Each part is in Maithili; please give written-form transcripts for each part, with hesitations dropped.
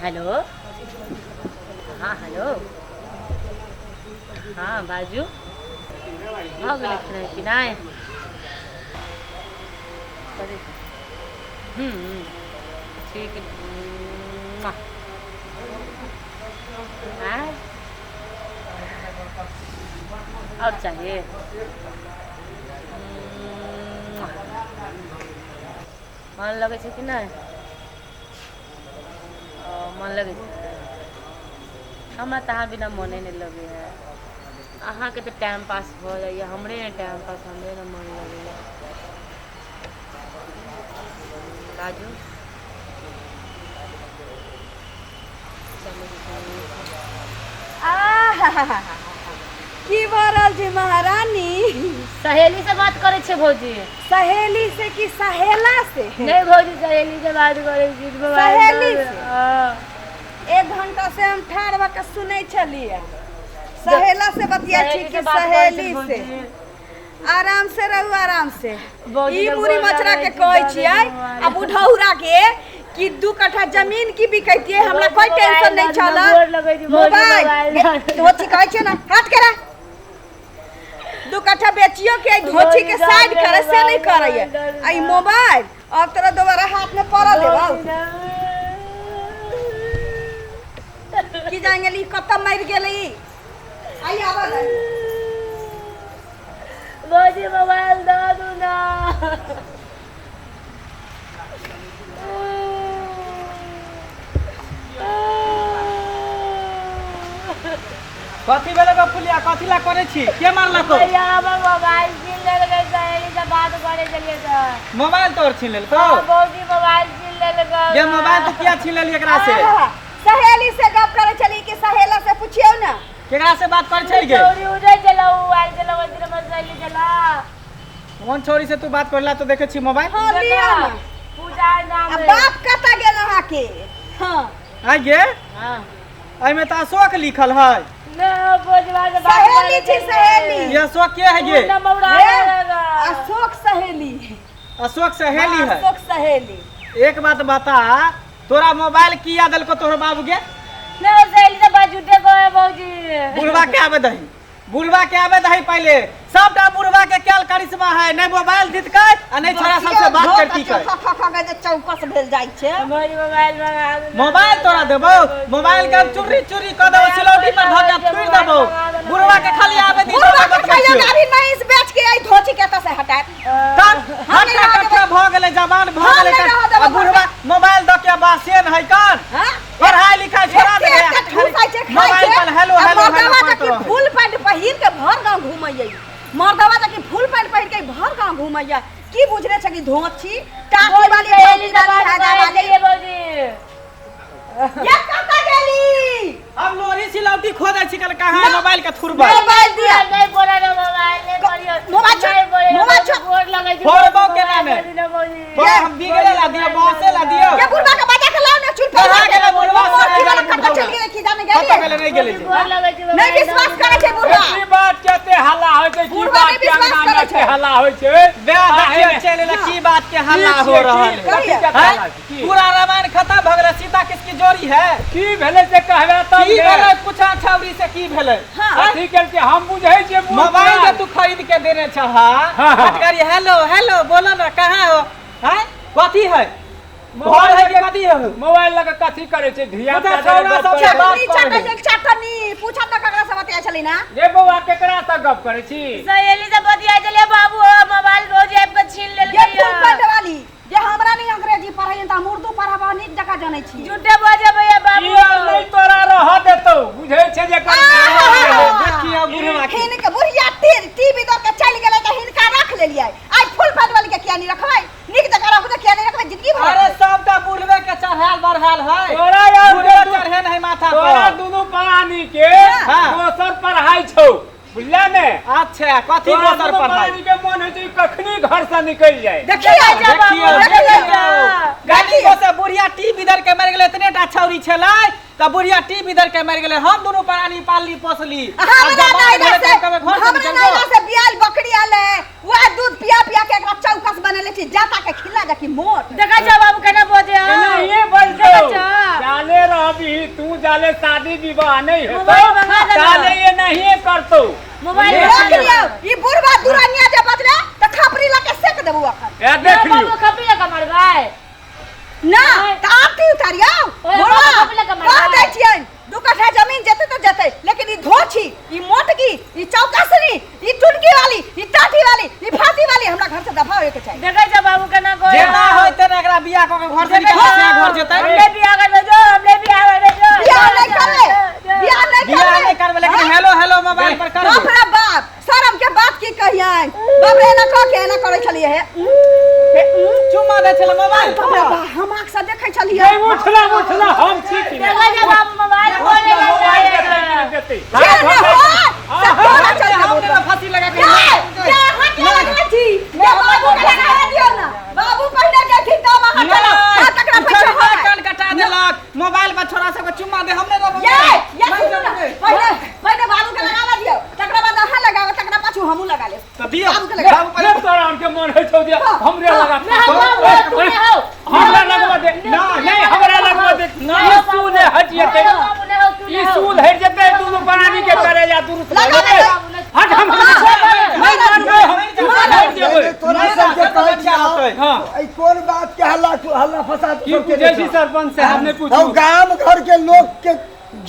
हेलो। हँ हेलो। हँ बाजू। भऽ गेलै खेनाइ पिनाइ? कथी? हूँ ठीक। आँय, आओर चाहिए? मन लगै छै कि नहि? ओ मन लगै छै? हमरा तऽ अहाँ बिना मने नहि लगै है। अहाँके तऽ टाइम पास भऽ जाइए, हमरे नहि टाइम पास, हमरे नहि मन लगैए। बाजू। की भऽ रहल छै महारानी? सहेली से बात करै छै भौजी। सहेली से कि सहेला से? नहि भौजी, सहेली से बात करै छी। सहेली से? हाँ। एक घंटा से हम ठाढ़ भऽ के सुनै छलियै, सहेला से बतिया छी कि सहेली से? आराम से रहू, आराम से। ई मुरी मचरा के कहै छियै आ बुढ़ौरा के कि 2 कट्ठा जमीन की बिकैतियै, हमरा कोई टेंशन नहीं छल। मोबाइल धोची कहै छियै ना, हट करा। 2 कट्ठा बेचियो के धोची के साइड करे से नहीं करैया। आ ई मोबाइल अब तोरा दोबारा हाथ में पड़ देबौ की जान गेली कतऽ मरि गेली। आई आबऽ दे। भौजी मोबाइल दऽ दू ना। कथी भेलै गो फुलिया? कथी ला करै छी? के मारलक? भैया, हमर मोबाइल छीन लेलकै, सहेली से बात करै छलियै तऽ। मोबाइल तोर छीन लेलकौ? हाँ भौजी, मोबाइल छीन लेलकै। ये मोबाइल तू किया छीन लेली एकरा से? सहेली से गप करै छली कि सहेला से, पुछियौ ने। केकरा से बात करै छली गे? चोरी उड़ै छलै, मोबाइल छलै, ओहि दिन हमर सहेली छलै। कोन छोरी से तू बात करला तो देखे छी मोबाइल? हाँ, लिअ ने। पूजा नाम। आ बाप कतऽ गेल अहाँके? हाँ। आइ गे? हाँ। एहिमे तऽ अशोक लिखल है। न बोझवा से बात। सहेली छी, सहेली। ये अशोक के है गे? अशोक सहेली। अशोक सहेली है? अशोक सहेली। एक बात बता, तोरा मोबाइल किया देलको तोहर बाबू गे? न सहेली से बात झूठे को है भौजी। बुढ़वा के आबे दही, बुढ़वा के आबे दही पहले। सबटा बुढ़वा के क्या करिश्मा है, नहीं मोबाइल दितकै आ नहीं छोरा सबसे बात करती कै। खा खा के जे चौकस भेल जाइ छै। भौजी मोबाइल मंगा दू। मोबाइल तोरा देबो? मोबाइल के हम चुर्री चुर्री क देबो, सिलौटी पर धऽ के थुरि देबो। बुढ़वा के खाली आबे दी। बुढ़वा के कहियो गाड़ी महिष बेच के आई धोती के एतऽ से हटाएत। तब हट्टा कट्ठा भऽ गेलै, जवान भऽ हम गेलै नहि रहऽ देबै। आ बुढ़वा मोबाइल दऽ के बासेन है कन? हाँ? पढ़ाई लिखाई छोड़ा एते देबै। एते ठूसै छै, खाइ मोबाइल छै। पर हेलो आ हेलो हेलो मर्दवा करैत जकी रहै। फुल पैंट पहिर के भर गांव घूमैया। मर्दवा जकी फुल पैंट पहिर के भर गांव घूमैया। की बुझने छै कि धोती टाकी वाली, सहेली धोती से वाली, बात धागा करै वाली। छलियै भौजी। ये कतऽ गेली? हम लोरी सिलौटी खोजै छी कल, कहाँ है मोबाइल के थुरबै। मोबाइल दिया। नहीं बोला ना, मोबाइल नहीं बोलियो। मोबाइल छोड़, नहीं बोलियो, मोबाइल छोड़। गोर लगै छी। फोड़बो केना ने? मोबाइल दे दू भौजी। तोरा हम बिगड़े ला दियो, बहसे ला दियो। ये बुढ़वा के बजा के लाओ ने चुल। कहाँ गेलै बुढ़वा? मोटी वाला कतऽ चलि गेलै की जाने। कतऽ गेलै? गेलै? नहि गेलै जे। गोर लगै छी। नहि विश्वास करै छै बुढ़वा। की बात के एते हल्ला होइ छै? की बुढ़वा बात नहि के विश्वास अंगना में करै एते छै। हल्ला होइ छै? बे देखियौ चलि एलै, की बात के हल्ला हो रहल है? कथी के हैं? हल्ला छै? की? पूरा रामायण खत्म भऽ गेलै, सीता किसकी जोड़ी है? की भेलै से कहबे तब की ने। भेलै? पूछा छौरी से की भेलै? हाँ। कथी केलकै हम बुझै छियै मूर्ख मोबाइल जे पुरान। तू खरीद के देने छहा, हाँ, हाँ। फटकारी हेलो हेलो बोलो ना, कहाँ हो? हैं, कथी है घर है कि कथी है? मोबाइल लऽ कऽ कथी करै छै धिया मुदा पुता छौड़ा गप सबसे करै बात चटनी करै। चटै छै, चटनी। पूछब तऽ ककरा से बतियाइ छली ना? रे बौआ, केकरा से गप करै छी? सहेली से बतियाइ छलियै बाबू, मोबाइल भौजी आबि कऽ छीन ये लेलकै। फुल पैंट वाली जे हमरा नहीं अंग्रेजी पढ़ैया तऽ हम उर्दू पढ़ब नीक जकाँ जनै छी। झूठे बजै भैया बाबू। ई आब नहि तोरा रहऽ देतौ, बुझै छै जे एकर देखियौ बुढ़वा के। हिनके बुढ़िया तीर टीवी दऽ के चलि गेलै तऽ हिनका रख लेलियै। आइ फुल पैंट वाली के किया नहीं रखबै? नीक जकाँ रखबै तऽ किया नहीं रखबै जिंदगी भर? अरे सबटा बुढ़वे के चढ़ायल बढ़ायल है। तोरा यार बुढ़वे चढ़े नहीं माथा तोरा पर। दुनू प्राणी के हाँ। दोसर पढ़ाई छौ, बुझले ने? अच्छा, कथी तोरा दोसर दुनू पढ़ाई? प्राणी के मन होइ छै कि कखनी घर से निकलि जाय। देखियौ। देखियौ। देखियौ। देखियौ से बुढ़िया टी बिदर के मरि गेलै। एतने टा छौरी छलै तऽ बुढ़िया टी बिदर के मरि गेलै, हम दुनू प्राणी पालली पोसली। हमरा आब जवान नैहरा भेलै से तऽ कभी घर से हमरा निकलि नैहरा जाओ। से बियाल बकरी आले, वएह दूध पिया पिया के एकरा चौकस बनेले छी, जाता के खिला जा की मोट। देखै छौ बाबू केना बजै? एनाहिए बजतौ, देखै छौ? जाने रहबे। जाले शादी विवाह नहीं हेतौ मोबाइल मंगा देना। ताले ये नहीं करतौ। मोबाइल रख मंगा लियौ ई बुढ़वा दुरानिया जे बजले त खपरी लके सेक देबू अखन। ए देख लियौ। बाबू खपरी लगा मरबै। ना त आरती उतारियौ। ओए, बुढ़वा बाबू खपरी लगा कह मरबै। दै छियनि 2 कट्ठा जमीन जेतै त जेतै, लेकिन ई धोछी, ई मोटकी, ई चौकसनी, ई टुनकी वाली, ई टाटी वाली, ई फाती वाली हमरा घर से दफा होए के चाही। देखै छ बाबू केना कहै जेना होइते ने एकरा बियाह कऽ के घर से निकाल के घर जेतै। हमरे बियाह कर जो, हमरे बियाह कर जो। बियाह नहीं करबै, बियाह नहीं बियाह करबै। नहि करबै लेकिन हेलो हेलो मोबाइल पर बाप करबै। रे बाप, शरम के बात की कहियन। बाप रे एना कह के एना करै छलियै हे। हे, चुम्मा दै छलै मोबाइल बाप रे पर। बाप, हम आँख से देखै छलियै। नहीं उठला उठला हम छी कि नहीं। देखै छ बाबू मोबाइल खोले मोबाइल देतै कि नहि देतै? जे ने हो, से तोरा चलते हम बोलबै। ने फांसी लगा के ये, ये अहाँ किया लगबै छी? ये बाबू के लगा दियौ ने। बाबू पहिने जेथिन तब अहाँ चलब। हाँ, तकरा ई पैसा छोरी होबै। कान कटा देलक मोबाइल पर छोरा सबके चुम्मा दे हम नहि देबै। ये, ये सुनू ने, पहिले पहिले बाबू के लगाबऽ दियौ, तकरा बाद अहाँ लगाबऽ, तकरा पाछू हमहूँ लगा लेब। तऽ दियौ बाबू के लगा। बाबू पहिले ले तोरा उनके मन होइ छौ जे हमरे लगा। ना बाबू तू नहि हो। हमरा लगवा दे। ना नहीं हमरा लगवा दे। ई सूद हट जेतै। बाबू नहि हो, तू ई नहि हो। सूद हट जेतै दुनू प्राणी के करे जा दुनू लगा ले। हट हम नहीं मानबै हम हट जेबै। तोरा सबके कहै छियौ हाँ। ई कोन बात के हल्ला हल्ला फसाद की सब पूछै केने छी छौ? सरपंच साहब नहि पूछू। हम गाम घर के लोग के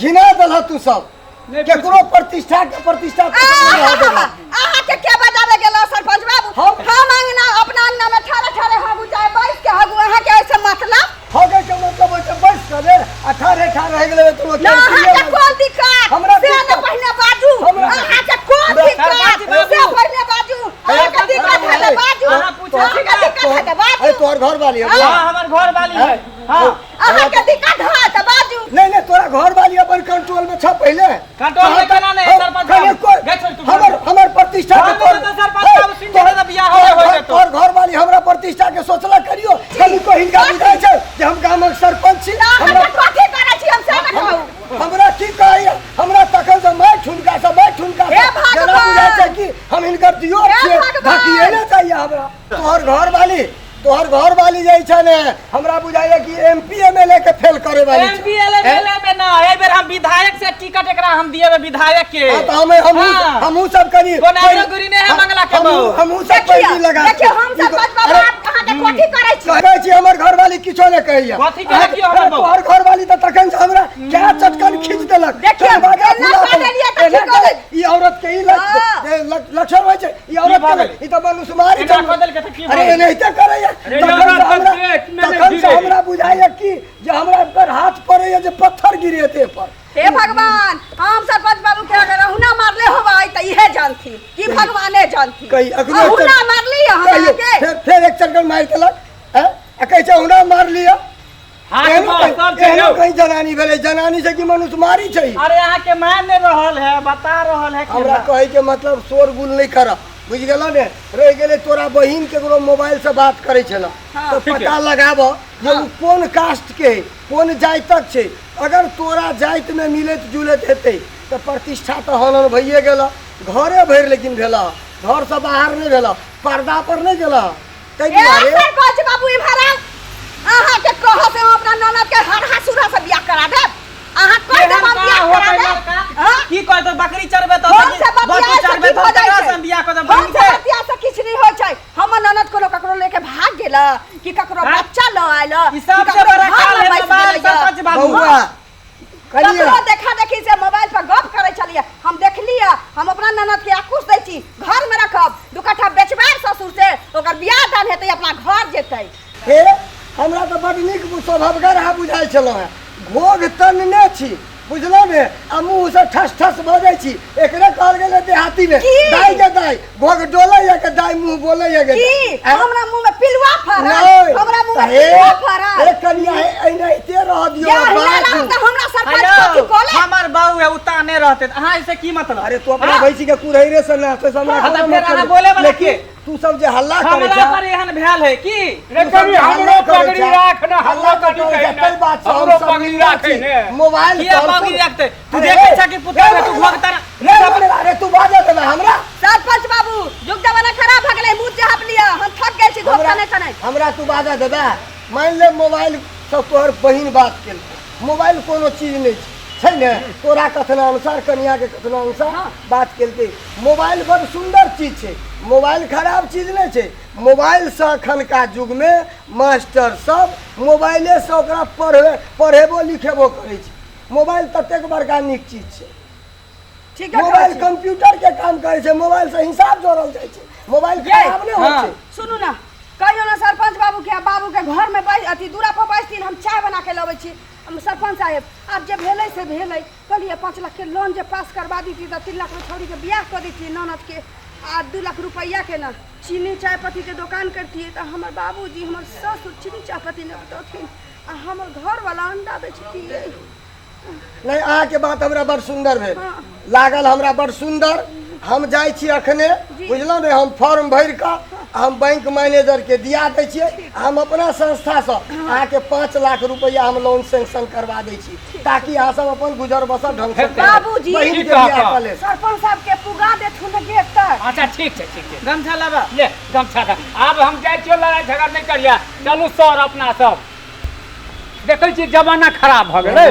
घिना देलह तू सब, नहि पूछू। केकरो प्रतिष्ठा के प्रतिष्ठा कुछ नहीं रह देलह। अहाँ के के बजाबे गेलो सरपंच बाबू? हम अंगना अपना अंगना में ठाड़े ठाड़े हगू चाहे बैस के हगू, अहाँ के ऐसे मतलब? हगे के मतलब होइ छै बैस के रे आ ठाढ़े ठाढ़ रहि गेलै तो ना अहाँ के कोन दिक्कत? हमरा से दिक्कत। ने पहिने बाजू। हमरा- अहाँ के कोन हमरा- दिक्कत? सरपंच से बाबू। पहिने बाजू। अहाँ के दिक्कत है तऽ बाजू। अहाँ पूछै अहाँ छी के ने? दिक्कत है तऽ अरे बाजू। तोहर घर वाली है हाँ हमर घर वाली है। हाँ अहाँ के दिक्कत है तऽ बाजू। नहीं नहीं तोरा घर वाली अपन कंट्रोल में छ पहले। कंट्रोल में केना नहीं, हाँ, सरपंच कने बाबू। कोई- गए छोड़ तू। हमर हमर प्रतिष्ठा के घर में तोर तऽ सरपंच बाबू सुनि जेतै तऽ बियाह होए होए जेतौ। तोहर घर वाली हमरा प्रतिष्ठा के सोचला करियो कभी कोई हिनका बुझाइ छै जे हम गामक सरपंच छी। अहाँ हमरा के कथी करै छी हम से ने कहू। हमरा की कहैया हमरा तखन से मैं ठुनका से मैं ठुनका से हे भगवान! जेना बुझाइ छै कि हम हिनकर दियो हे छियै भगवान! धकिएले चाहिए हमरा। तोहर घर वाली तोहर घर वाली जाइ छै ने हमरा बुझाइया कि एमपी एमएलए के फेल करे वाली छै। एमपी एमएलए में ना एहि बेर हम विधायक से टिकट एकरा हम दिएबै विधायक के। हाँ, तऽ हमे हमहूँ हाँ। हमहूँ सब कनी कोनारो गिरी नहि है मंगला के हमहूँ बहू। हमहूँ सब देखियौ पैरवी लगा देखियौ हम सरपंच बाबू अरे, आप अहाँ के कथी करै छी? कहै छी हमर घरवाली किछो नहि कहैया। कथी कहै छी हमर बहू? तोहर घरवाली तऽ तखन से हमरा क्या चटकन खींच देलक। देखियौ, चल बाजा एना फुला कऽ देलक। देलियै तऽ एना की कऽ करै, ई औरत के ई हाँ। लक्षण होइ छै ई औरत भऽ के गेलै? ई तऽ मनुष्यमारी एना छै। कऽ देलकै तऽ की भऽ अरे गेलै? एनाहिते करैया। अरे तखन से औरत हमरा पेट मे नहि तखन से गिरे। हमरा बुझाइया कि जे हमरा पर हाथ पड़ैया जे पत्थर गिरेते पर। हे भगवान, हम सरपंच बाबू के अगर अहुना मारले होबै तऽ इहे जानथिन कि भगवाने जानथिन। कही अखनो अहुना मारली हमरा कहियो के। फेर फेर एक चटकन मारि देलक हैं आ कहै छै अहुना मार लिअ। हाथ एहनो में कहीं- सब छै एहनो यौ। कहीं जनानी भेलै जनानी छै कि मनुष्य मारी छै। अरे अहाँ के मान नहि रहल है बता रहल है कि हमरा कहै के मतलब शोर गुल नहि कर बुझि गेल ने। रहि गेलै तोरा बहिन केकरो मोबाइल से बात करै छल तऽ ठीक है। पता लगाब जे ओ कोन कास्ट के है कोन जातिक छै। अगर तोरा जाति में मिलैत जुलैत हेतै तऽ प्रतिष्ठा तऽ हनन भइए गेल घरे भरि लेकिन भेल घर से बाहर नहि भेल पर्दा पर नहि गेल ताहि ए दुआरे सरपंच बाबू इम्हर आउ। अहाँ के कहऽ से हम अपना ननद के हरहा सुरहा से बियाह करा देब। अहाँ कह देब केहन हम का बियाह करा होतै देब। लड़का? हाँ? की कहतौ बकरी चरबे तऽ हम से बकरी बतियाए से चरबे की तऽ भऽ जाइ ककरा छै? से हम बियाह कऽ देब हम बहिन से के? बतिया से किछु नहि होइ छै। हमर ननद कोनो ककरो लेके भाग गेल कि ककरो हाँ? बच्चा लऽ आयल ई कि सबसे ककरो बड़ा घर काल मे है बैस मोबाइल गेलैया। सरपंच बाबू। बौआ कनिया ककरो देखा देखी से मोबाइल पर गप करै छलियै हम देखलियै। हम अपना ननद के आकुश दै छी घर में रखब 2 कट्ठा बेचबार ससुर से ओकर बियाह दान हेतै अपना घर जेतै। हे हमरा तऽ बड नीक स्वभावगर अहाँ बुझाइ छलहुँ हेँ घोघ तनने छी बुझलहुँ ने आ मुँह से ठस ठस बजै छी। एकरे कहल गेलै देहाती में की? दाइ के दाइ घोघ डोलैया के दाइ मुँह बोलैया के की आँय? हमरा मुँह में पिलुआ फड़ल नहि हमरा मुँह में तऽ हे पिलुआ फड़ल। हे कनिया हे एनाहिते रह दियौ या हिला बात। रहत तऽ हमरा सरपंच हेलो कथी कहले? हमर बहू है उता नहि रहते तऽ अहाँ ऐसे की मतलब? अरे तू अपना हाँ? भैंसी के कुरहैरे से नाचै से हमरा हाँ, तऽ कोनो फेर मतलब अहाँ नहि। बोले वाला लेकिन के? तू सब जे हल्ला करै हमरा छह पर एहन भेल है की? रे तू सब कभी जे हमरो हल्ला करै पगड़ी छह, राख ना हल्ला हमरो करै कभी छह, कही ताहि ना बात से हम हमरो सब पगड़ी निंदा राखै छी। ने। मोबाइल किया पर पगड़ी रखतै? तू अरे, देखै छह कि पुतहु रे, तू घोघ तर रे, रे, अरे तू बाजऽ देबै हमरा? सरपंच बाबू जुग जमाना खराब भऽ गेलै मुँह झाँप लिअ हम थक गेल छी घोघ हमरा तने तने। हमरा तू बाजऽ देबै? मानि ले मोबाइल से तोहर बहिन बात केलकै मोबाइल कोनो चीज नहि छै। छै ने? तोरा कथना अनुसार, कनिया के कथना अनुसार बात केलकै। मोबाइल बड़ सुन्दर चीज छै, मोबाइल खराब चीज नहि छै। मोबाइलसँ एखनका युगमे मास्टर सब मोबाइलेसँ ओकरा पढ़े पढ़ेबो लिखेबो करै छै। मोबाइल ततेक बड़का नीक चीज छै। ठीक है। मोबाइल कंप्यूटर के काम करै छै, मोबाइल से हिसाब जोड़ल जाइ छै। मोबाइल खराब नहि होइ छै। सुनू ने, कहियो ने सरपंच बाबू के, बाबू के घर में बैस, अथी दूरा पर बैसथिन, हम चाय बना के लबै छी। हम सरपंच साहेब, आब जे भेलै से भेलै। कहलियै 5 लाख के लोन जे पास करवा दैती तऽ 3 लाख में छौड़ी के बियाह कऽ दैतियै ननद के, आ 2 लाख रुपैआ के ने चीनी चाय पत्ती के दोकान करतियै, तऽ हमर बाबूजी, हमर ससुर चीनी चाय पत्ती नहि बतौथिन आ हमर घरवाला अंडा बेचतियै। नहि, अहाँके बात हमरा बड़ सुन्दर भेल लागल, हमरा बड़ सुन्दर। हम जाइ छी अखने, बुझलहुँ ने? हम फॉर्म भरि कऽ हम बैंक मैनेजरके दिया दै छियै। हम अपना संस्थासँ अहाँके 5 लाख रुपैआ हम लोन सैंक्शन करवा दै छी, ताकि अहाँ सब अपन गुजर बसर ढंग से बाबूजी, बहिन के ठीक कहऽ। बियाह कऽ लेब। सरपंच साहब के पुगा देथुन गेट तक। अच्छा, ठीक छै, ठीक छै। गमछा लाबा। ले गमछा दे। आब हम जाइ छियौ, लड़ाइ झगड़ा नहि करिया। चलू सर, अपना सब देखै छियै जमाना खराब भऽ गेलै।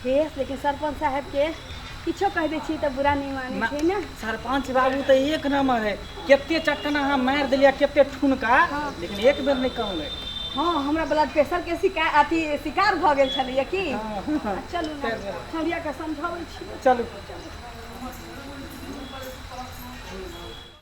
हे, लेकिन सरपंच साहब के किछो कहि दै छियै तऽ बुरा नहि मानै छै ने? सरपंच बाबू तऽ एक नंबर है। कते चटकन अहाँ मारि देलियै, कते ठुनका, लेकिन एक बेर नहि कहलै। हँ, हमरा ब्लड प्रेशर के शिकार, अथी शिकार भऽ गेल छलैया की। चलू ने, छौड़िया के समझाबै छी। चलू।